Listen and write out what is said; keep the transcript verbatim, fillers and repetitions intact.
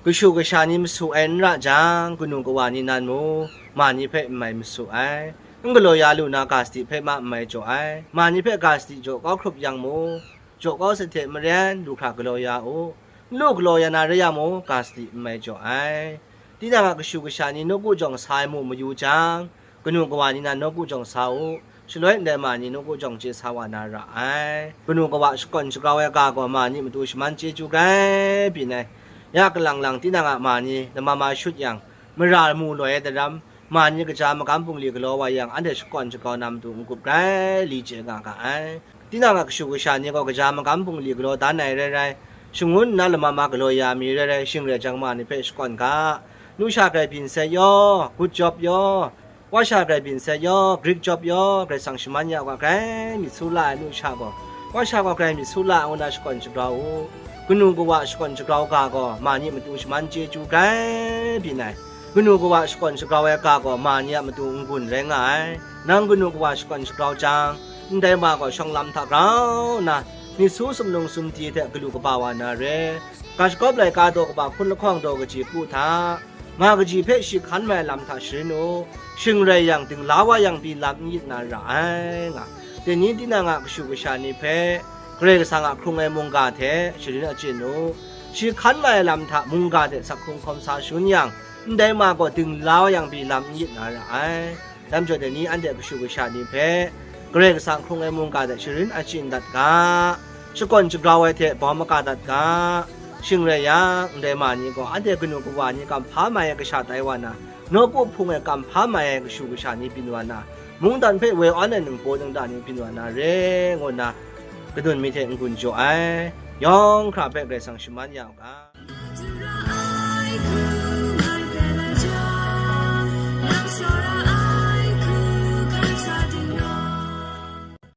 Kashu kasha ni masu ai n ra jang, kanu kawa ni nan mung, ma ni hpe n mai masu ai. N galaw ya lu na ga sadi hpe ma n mai jaw ai. Ma ni hpe ga sadi jaw kau hkrup yang mung, jaw kau sat hte maren lu hkra galaw ya u. N lu galaw ya na rai yang mung, ga sadi n mai jaw ai. Tinang a kashu kasha ni nawku jawng sa ai mu mayu jang, kanu kawa ni nan nawku jawng sa u, shaloi ndai ma ni nawku jawng chye sa wa na ra ai. Kanu kawa shakawn shagrau ai ga gaw ma ni matu shaman chyeju grai byin ai. Ya kalang lang tinang a ma ni lama ma shut yang, mara mu loi ai daram, ma ni kaja magam bungli galaw wa yang, anhte shakawn shagrau na matu n-gup grai li chye nga ga ai. Tinang a kashu kasha ni gaw kaja magam bungli galaw dan ai rai rai, shangun nna lama ma galaw ya mi rai rai, shing rai jang ma ni hpe shakawn ga. Nu sha grai byin sai yaw, good job yaw, wa sha grai byin sai yaw, great job yaw, Karai Kasang shaman ya wa grai myit su la ai nu sha gaw, wa sha gaw grai myit su la ai ngu na shakawn shagrau u. Kanu kawa shakawn shagrau ga gaw ma ni matu shaman chyeju grai byin ai. Kanu kawa shakawn shagrau ai ga gaw ma ni a matu n-gun rai nga ai. Nang kanu kawa shakawn shagrau jang, ndai ma gaw shawng lam hta grau nna, myit su sumnung sumdi hte galu kaba wa na re. Ga shagawp laika daw kaba hkun lahkawng daw kaji kru hta, ma kaji hpe shi hkan mai ai lam hta sharin u. Shing rai yang, dingla wa yang pyi lam n yit na ra ai, nga. Dai ni tinang a kashu kasha ni hpe Karai Kasang a hkrung ai mungga hte sharin achyin u. Shi hkan mai ai lam hta mungga hte sak hkrung hkawm sa shangun yang, ndai ma gaw dingla wa yang pyi lam n yit na ra ai. Dam jaw dai ni anhte kashu kasha ni hpe Karai Kasang hkrung ai mungga hte sharin achyin dat ga, shakawn shagrau ai hte bawm maga dat ga. Shing rai yang, ndai ma ni gaw anhte kanu kawa ni kamhpa mai ai kasha tai wa na, nawku hpung e kamhpa mai ai kashu kasha ni byin wa na, mungdan hpe woi awn ai ningbaw ningda ni byin wa na re, ngu nna kadun mi hte n-gun jaw ai. Yawng hkra hpe Karai Kasang shaman ya u ga.